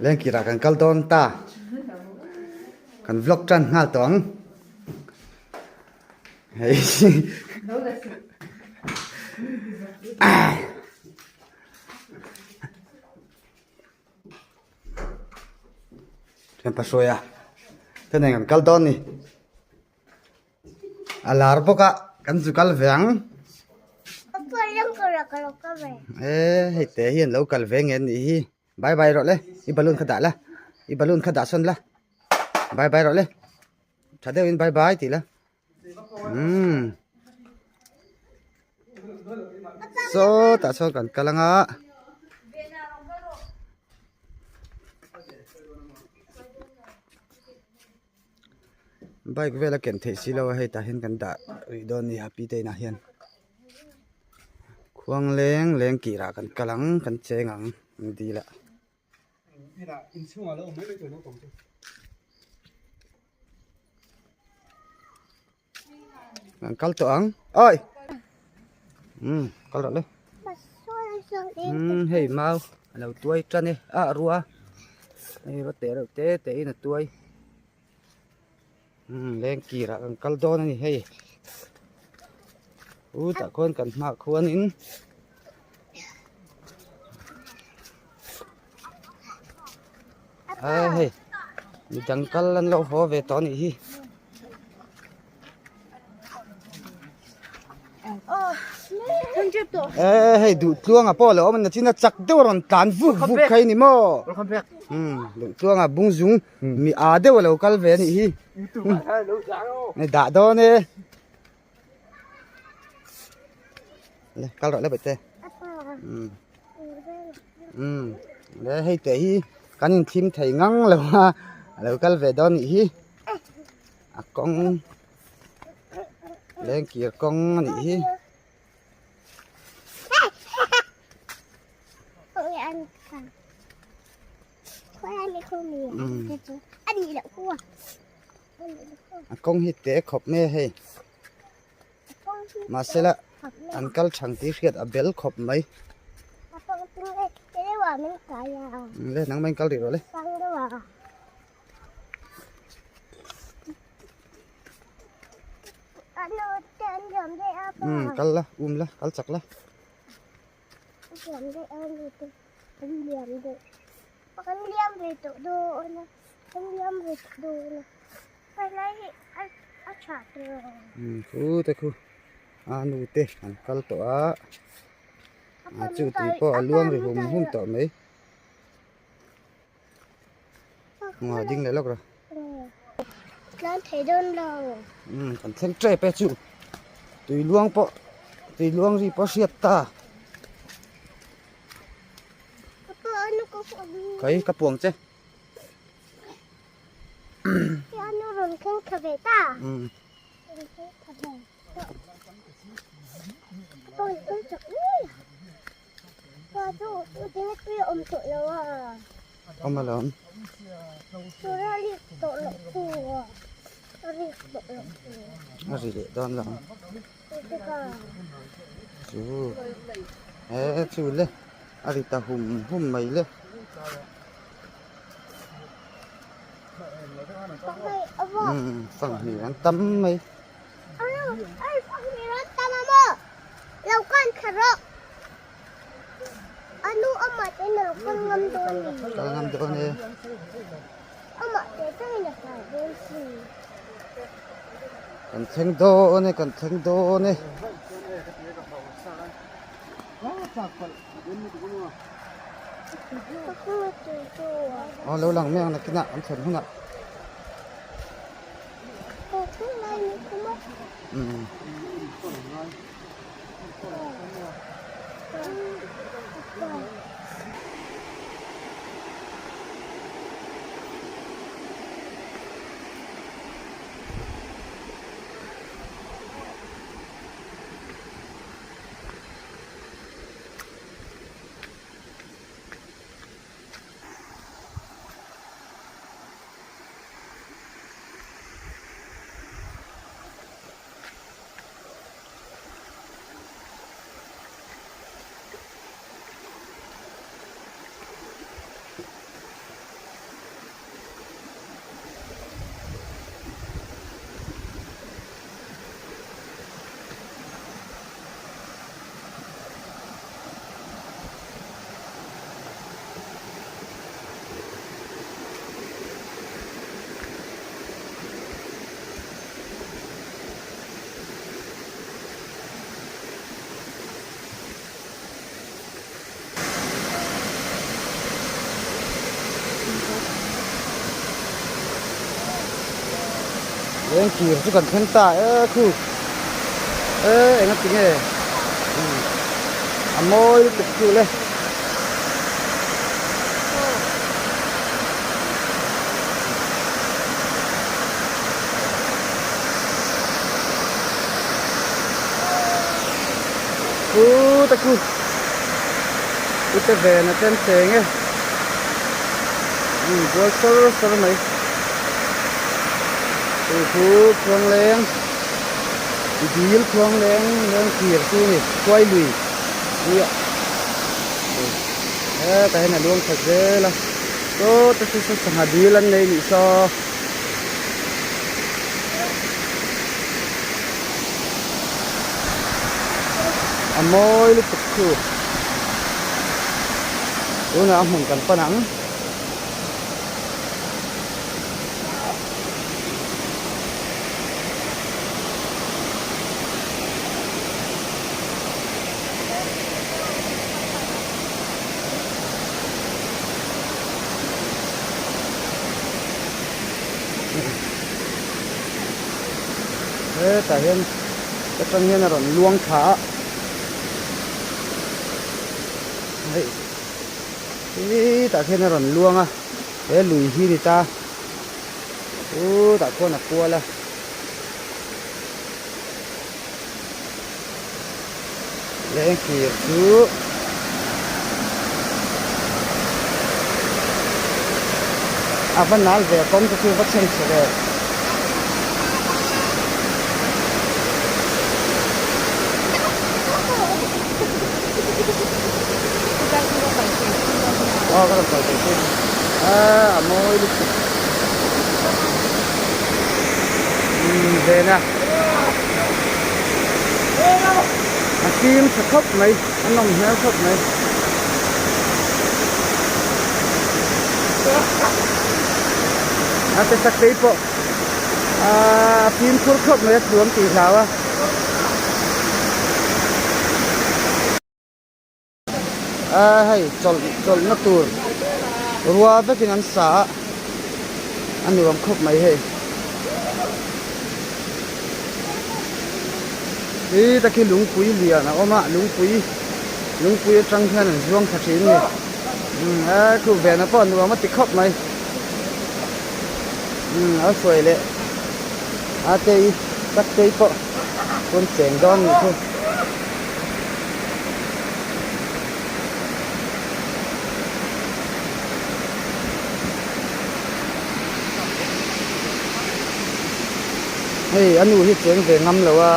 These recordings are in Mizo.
Lengkirah kan kal dawn ta. Kan vlog tan nghal tawh ang. Hei. Thian Pahruaia te nen kan kal dawn ni. A lar bawk a kan zu kal ve ang. E hei te hi an lo kal ve nge anih hi. Bye bye rawh le i balloon kha dah la i balloon kha dah sawn la bye bye rawh le tha deuhin bye bye tih la. Umm sawtah sawn kan kal anga bike vel a ken theih si lo a hei tah hian kan dah rih dawn a ni happy te inah hian khuang leng leng kirah kan kal ang kan cheng ang an dil ah. Kan kal tawh ang oi umm kal rawh le umm hei mau a lo tuai tan e a rua hei va teh reuh te te in a tuai umm leng kirah kan kal dawn a ni hei u tah khuan kan hmaah khuanin. A hei midang kal an lo haw ve tawh a nih hi. E hei duh tluanga pawh a lo awm a nachin a chak deuh a rawn tlan vuk vuk kha i ni maw duh tluanga bung zung mi a deuh a lo kal ve a nih hi dah dawn e. Le kal rawh le bete. Um. Um. Le hei te hi kan in thim thei ngang lo a. Lo kal ve dawn nih hi. A kawng leng kir kawng a nih hi. A kawng hi te khawp mai a hei mahsela an kal thang tih hriat a bel khawp mai le nangmah in kal rih rawh le. Kal la um la kal chak la. Khu te khu a nu te an kal tawh a a chu tui pawh a luang ri hum hum tawh mai ngaw ding leh lawk rawh kan thleng tep e chu tui luang pawh tui luang ri pawh a hriat ta. Kai ka puang che. Awm alawm. A ri leh dawn lo. Chu he chu le a ri ta hum hum mai le. Umm fanghmir an tam mai. Kal ngam dawn e. Kan thleng dawn e kan thleng dawn e. Aw lo lang mai ang nakinah an thlen hunah. Umm. Leng kir chu kan thleng ta e khu e enga tinge a mawi lutuk chu le. Khu ta khu khu te ven a chen cheng e bual sawr sawr mai chu chu khuang leng dil khuang leng leng kir chu a ni khuai lui nia hetah hian a luang thla zel a saw te chu saw sangha dil an nei nih saw. A mawi lutuk chu tunah a hmun kan pan ang. Hetah hian atang hian a rawn luang thla a hei hetah khian a rawn luang a he lui hi ni ta chutah khuan a kual a. Lengkir chu a va nal ve kawng te chu va chheng chhe ve. Aw ka rawn kal thei chu a mawi lutuk umm ven a. A fim tha khawp mai a nawm hmel khawp mai. A te sak te pawh a fimkhur khawp mai a tluang tih hlau a. A hei chawlh chawlhna tur rua vekin an sa a a nuam khawp mai hei hi takhi lungpui lian a awm a lungpui lungpui atang hian an zuang thla thin a ni umm a khu vena pawh a nuam a ti khawp mai umm a hruai leh a tei tak tei pawh pawn cheng dawn a nih chu. Hei a nu hi cheng ve ngam lo a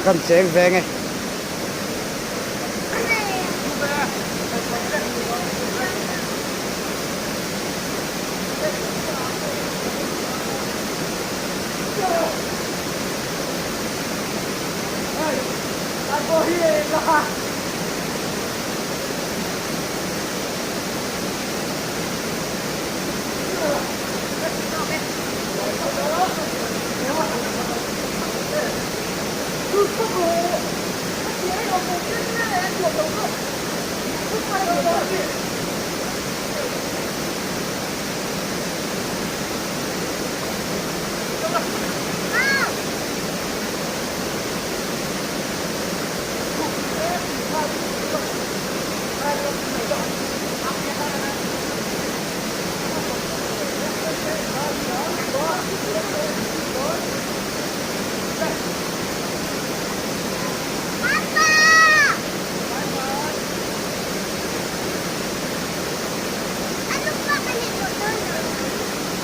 kan cheng veng e.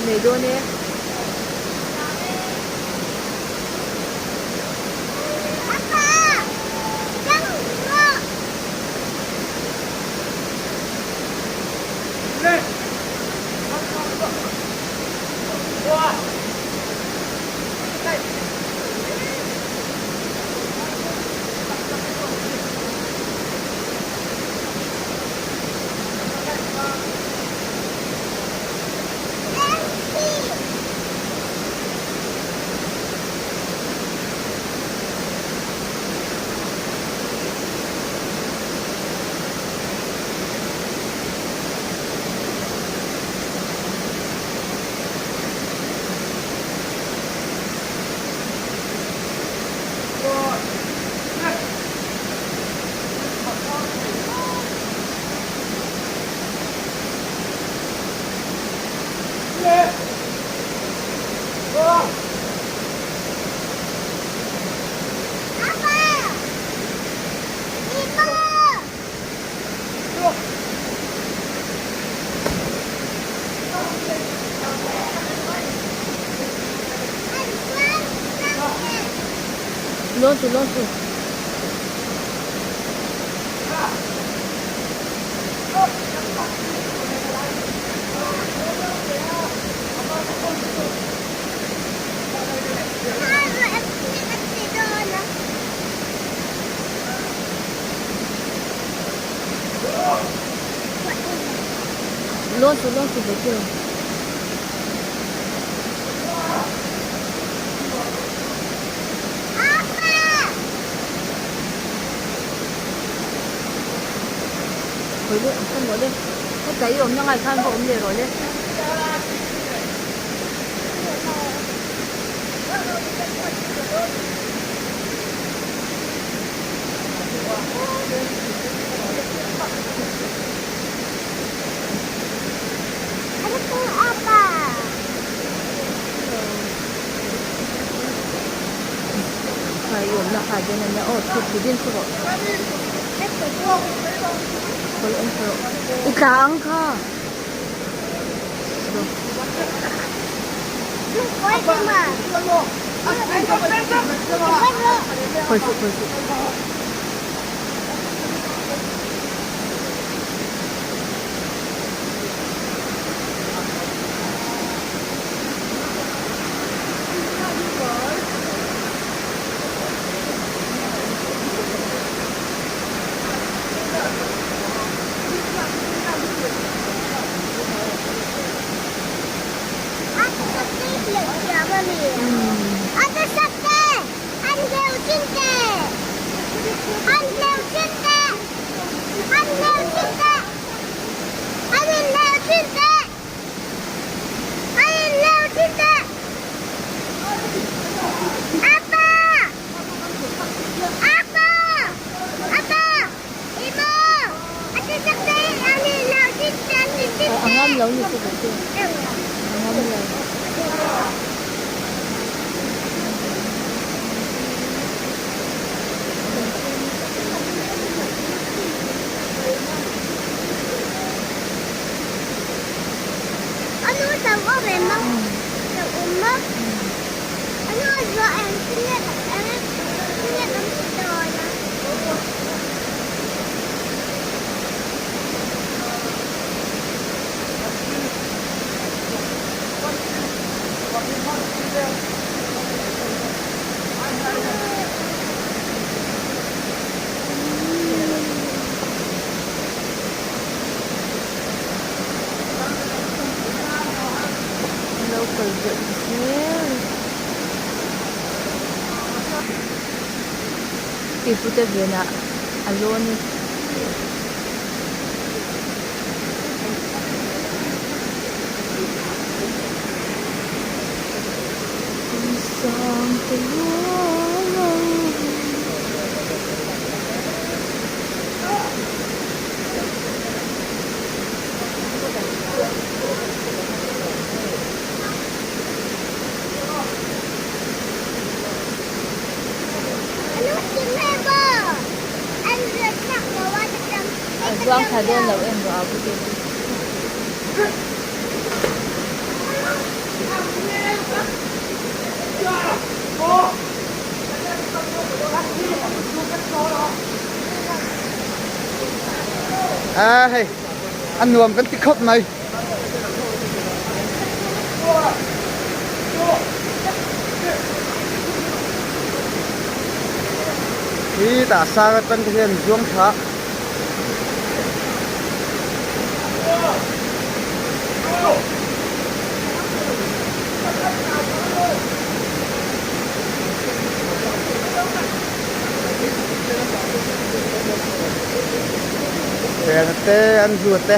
Nei dawn e. Lawn su lawn su. Lawn su lawn su bawihte. Khawi le an khaw le heta i awmna ngai khan va awm leh rawh le. Kha i awmna kha hian ania aw thu thu din thu rawh khawi en thla rawh i tla ang kha khawi suh khawi suh. A ngam lo ni chu kan ti a ngam lo. Lo kal deuh zel tihpute venah a lawn e. A zuang thla dawn lo em rawh a pu te chu. A hei a nuam kan ti khawp mai. Khi tah sang atang te hian zuang thla. Bena te an zu te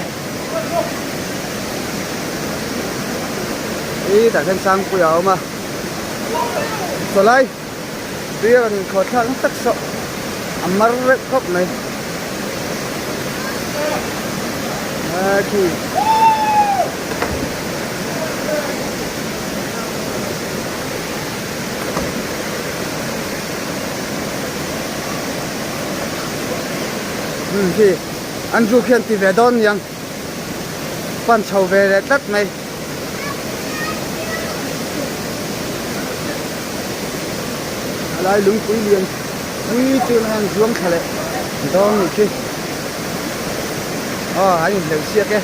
i tah hian sangpui a awm a chawlai beer an inkhawh thlak na tak saw a mar reuh khawp mai a khi hmm khi Andrew khian ti ve dawn niang pan chho ve leh tlat mai. A lai lungpui lian. Ui chu na hian zuam thla leh dawn nih khi. Aw an inhleuh siak e.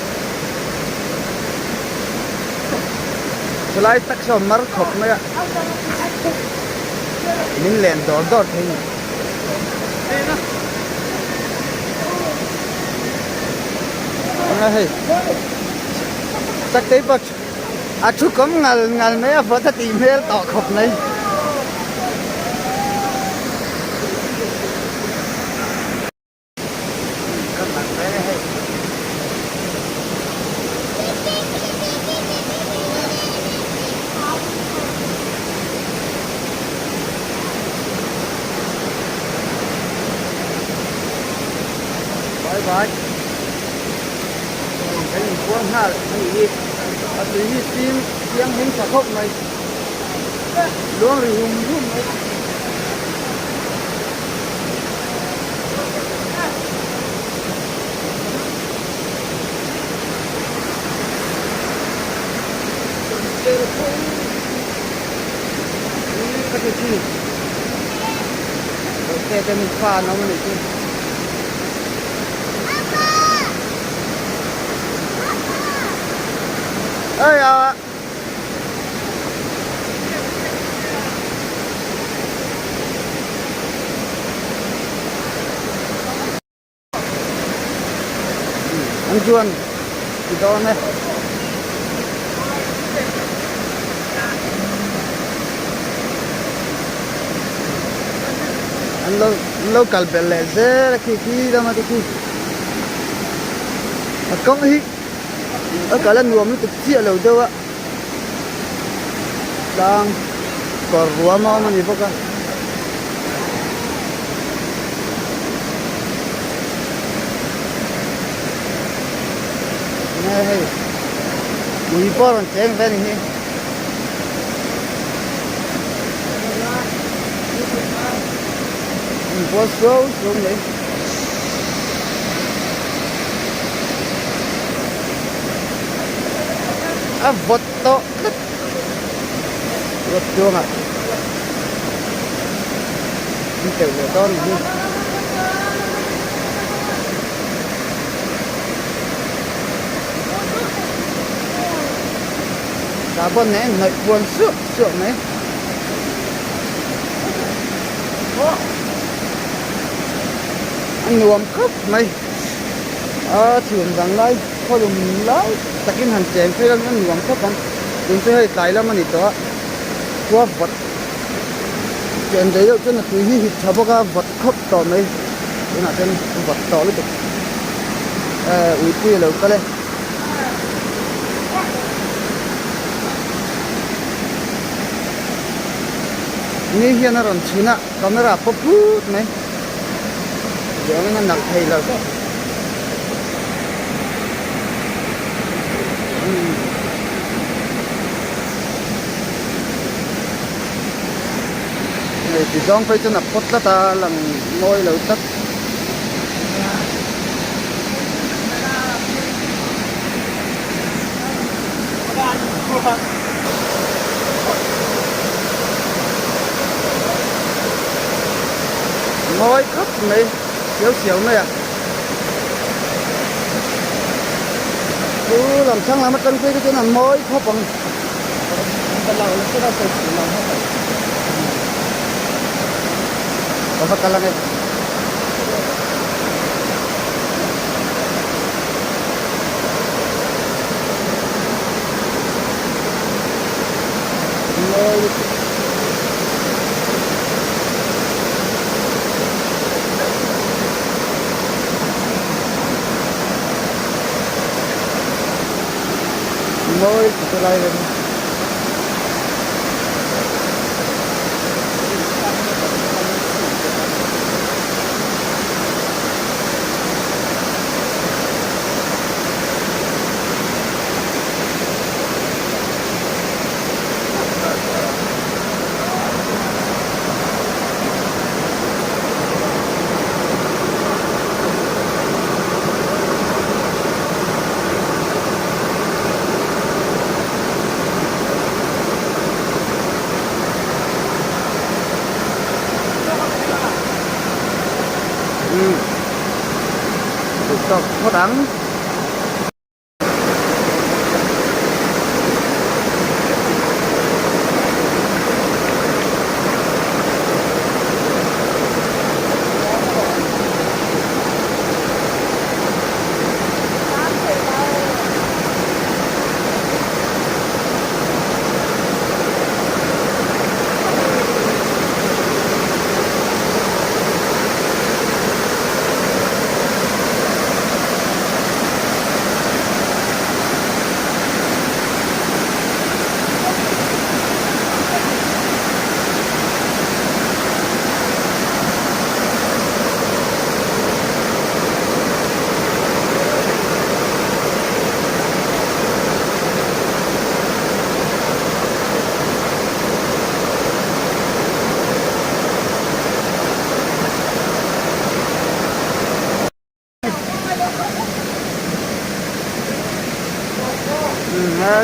Chulai tak saw mar khawp mai a. Min len dawr dawr thei ni. Eng a hei. Sakte pawh a thu kawm ngal ngal mai a vawt a tih hmel tawh khawp mai. Ka lang ve hei. Bye bye. Kan inpuang nghal a nih hi. A tui hi fim thianghlim tha khawp mai. Luang ri hum hum mai. Ka ti chi. Te te mi fa an awm a nih chu. Ê à. An chuan ti dawn e. An lo an lo kal belh leh zel a khi khi lama te khi. A kawng hi a kal a nuam lutuk chiah lo deuh a. Tlang kawr ruam a awm a ni bawk a. Nge hei ui pawh a rawn cheng ve a ni hi. Inbual suau suau mai. A vawt tawh tlat ruat chuangah an teuh leh dawn a ni hi. Sahbawn nen hnawih puan suah suah mai. A nuam khawp mai a chhun zan lai khawlum lai takin han cheng phei a nuam khawp ang tun chu hei tlai lam a ni tawh a khua vawt chen rei deuh chuan a tui hi hit tha bawk a vawt khawp tawh mai tunah chuan a vawt tawh lutuk eh uipui a lo kal e. Ni hian a rawn chhun a camera pawh phut mai chuangin a nalh thei lo hei ti zawng phei chuan a pawt tlat a lang mawi lo tlat. Mawi khawp mai siau siau mai a chu lam thlang lam atang phei te chuan an mawi khawp ang. Ka va kal ange. Mawi lutuk. Mawi lutuk lai reng. Umm duh tawk phawt ang.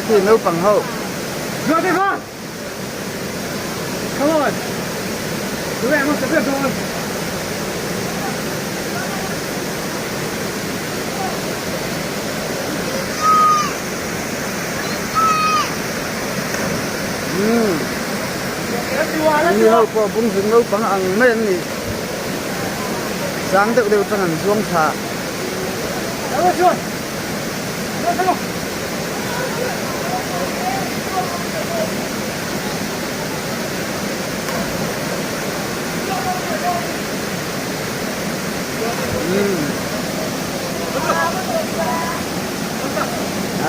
Khi naupang ho. Mi ho pawh bung zun naupang ang mai an ni. Sang deuh deuh atang an zuang thla.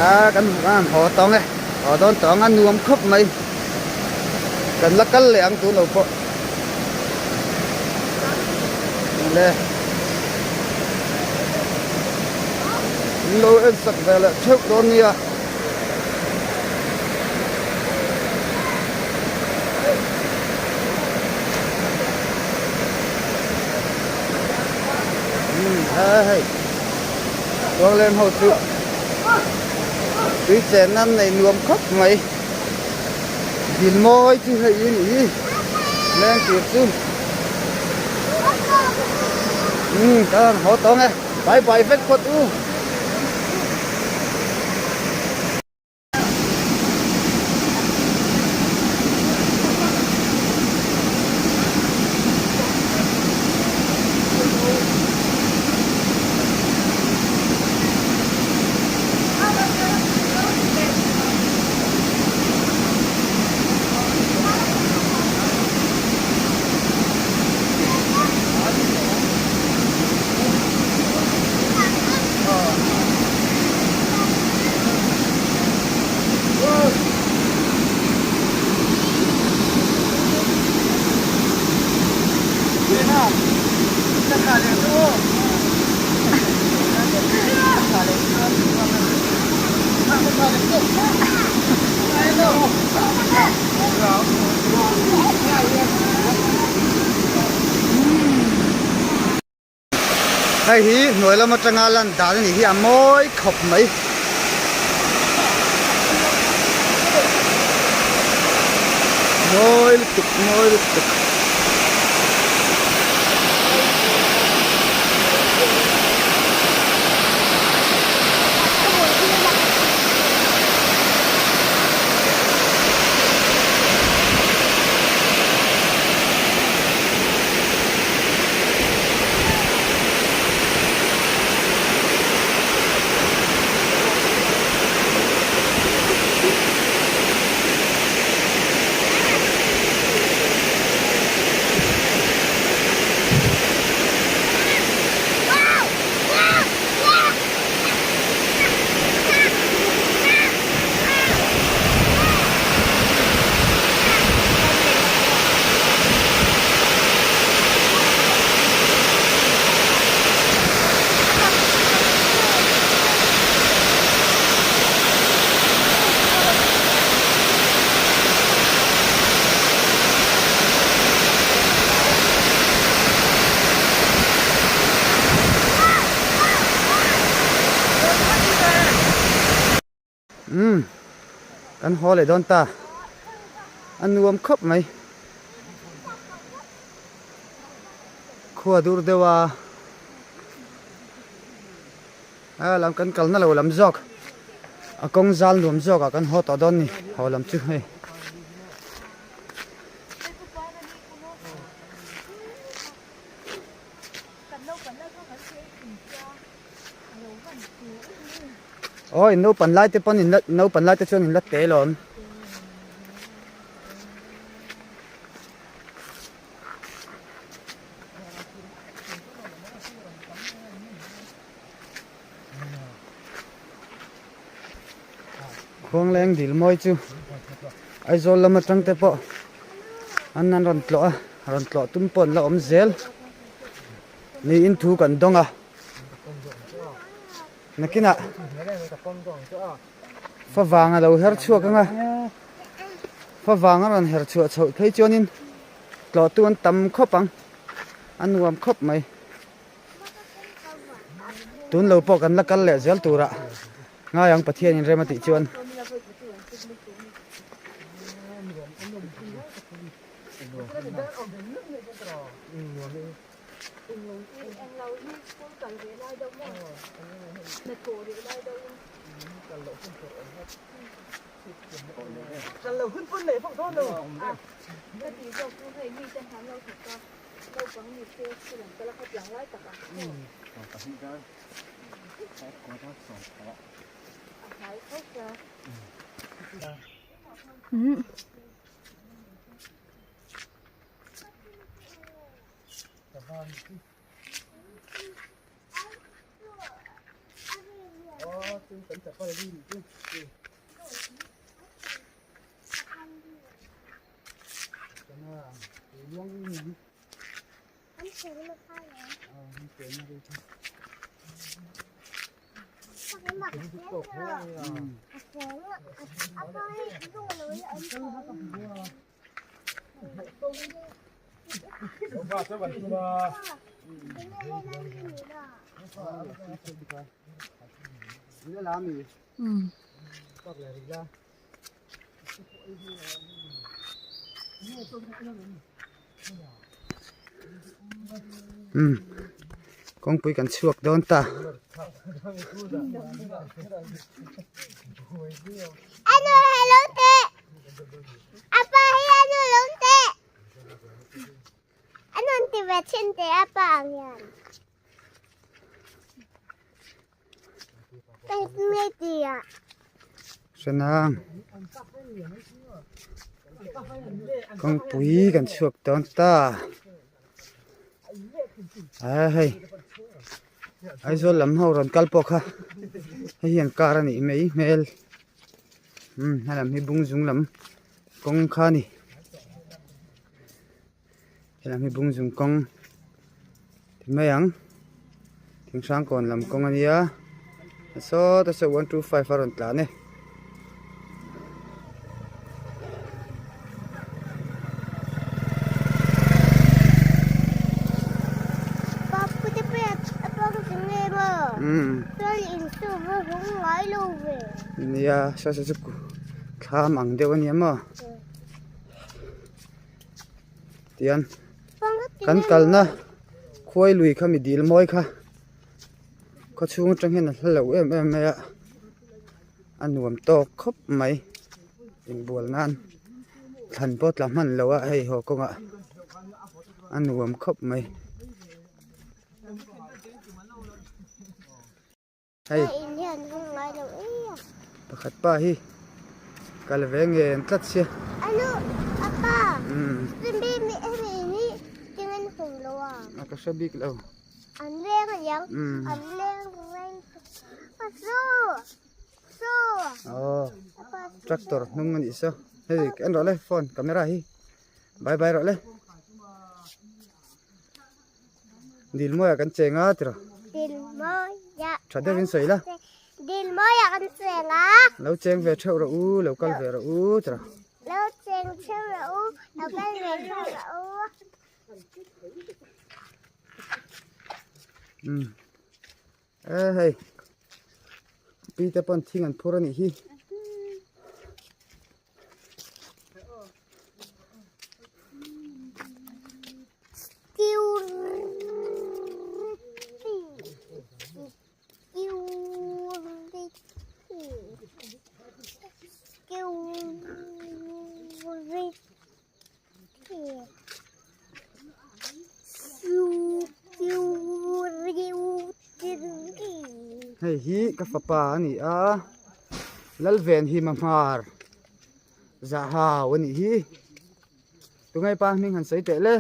A kan haw tawng e haw dawn tawng a nuam khawp mai kan la kal leh ang tun lo pawh le lo en sak ve leh theuh dawn nia. Hei tuangleng ho chu tui chen nan nei nuam khawp mai dil mawi chu hei i nih hi leng tir chu umm ka han haw tawng e bye bye vek phawt u. Hei hi hnuai lam atanga lan dan a nih hi a mawi khawp mai. Mawi lutuk mawi lutuk. Umm kan haw leh dawn ta a nuam khawp mai khua dur deuh a. A lam kan kalna lo lam zawk a kawng zal nuam zawk ah kan haw tawh dawn ni haw lam chu hei. Aw in naupan lai te pawn in la naupan lai te chuan in la te lawm. Khuangleng dil mawi chu Aizawl lam atang te pawh an an rawn tlawh a rawn tlawh tum pawh an la awm zel niin thu kan dawng a nakinah favang a lo her chhuak ang a favang a rawn her chhuah chhoh phei chuanin tlawh tu an tam khawp ang a nuam khawp mai. Tun lo pawh kan la kal leh zel turah ngai ang Pathian in rem a tih chuan. Umm kawngpui kan chhuak dawn ta. Hrenang kawngpui kan chhuak dawn ta a hei Aizawl lam ho rawn kal pawh kha hei hian car a nih mai hmel umm helam hi bung zung lam kawng kha a ni helam hi bung zung kawng ti mai ang thinghrang kawn lam kawng a nia sawta saw 125 a rawn tlan e. Nia saw saw chu thlam ang deuh a nia maw. Tian kan kalna khuai lui kha mi dil mawi kha khaw chhung atang hian a hla lo em em mai a a nuam tawk khawp mai inbual nan thlan pawh tla hman lo a hei haw kawngah a nuam khawp mai. Hei pakhat pa hi kal ve nge an tlat sia. A ka hre bik lo. Aw tractor hnung a nih saw hei en rawh le phone camera hi bye bye rawh le. Dil mawiah kan cheng a tiraw? Dil mawiah Tha deuhin sawi la. Dil mawiah kan cheng a. Lo cheng ve theuh rawh u, lo kal ve rawh u tiraw? Lo cheng theuh rawh u, lo kal ve theuh rawh u. Umm e hei pi te pawn thing an phur a nih hi. Hei hi ka fapa a ni a, Lalvenhima hmar zahau a nih hi. Tunge pa hming han sawi teh le?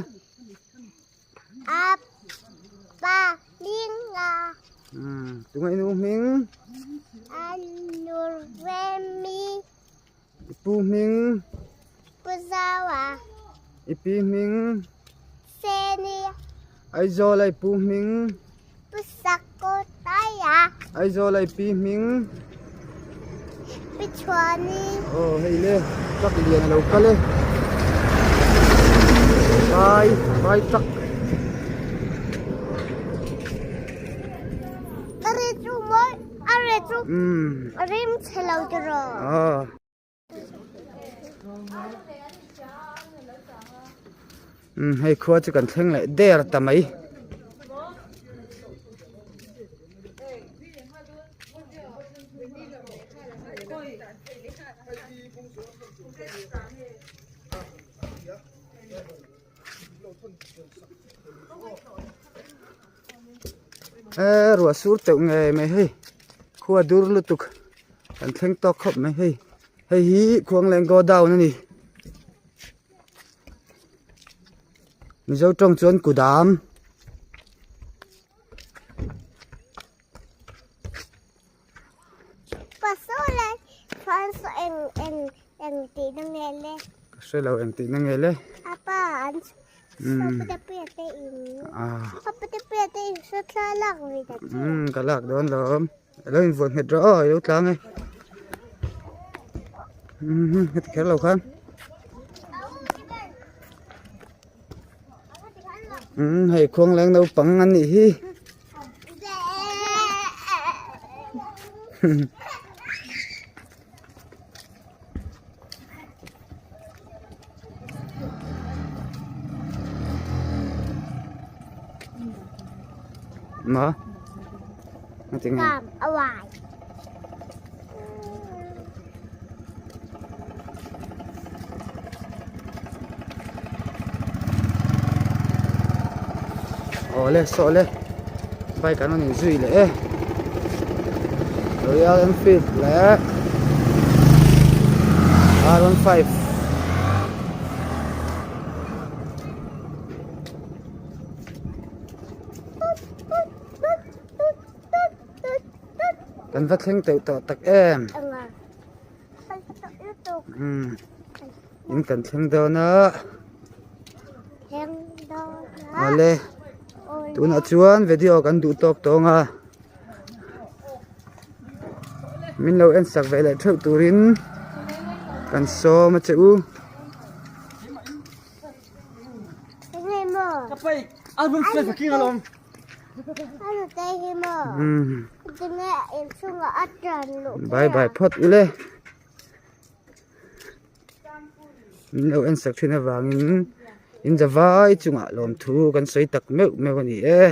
A pa hming a. Tunge i nu hming? A nu Remi. I pu hming? Pu Zaua. I pi hming? Seni. Aizawl a i pu hming? Pu Sakawtaia. Aizawl a i pi hming? Pi Chhuani. Aw hei le truck lian a lo kal e. Vai vai truck. A ri chu mawi a ri chu a rim chhe lo tiraw. Aw. Umm hei khua chu kan thleng leh der ta mai. Eee ruah sur teuh ngei mai hei khua dur lutuk kan thleng tawk khawp mai hei hei hi khuangleng go down a ni mizo tawng chuan kudam. Ka hre lo eng tihna nge le. Umm ka lak dawn lawm alo invuah nghet rawh aw alo tlang e umm heti kher lo khan umm hei khuangleng naupang an nih hi. Ma Awle saw le bike an rawn inzui leh e Royal Enfield leh R15 Kan va thleng teuh tawh tak em umm in kan thleng dawn a awle tunah chuan video kan duh tawk tawng a min lo en sak ve leh theuh turin kan sawm a che u. Bye bye phawt ule min lo en sak thin avangin in zavai chungah lawmthu kan sawi tak meuh meuh a ni e.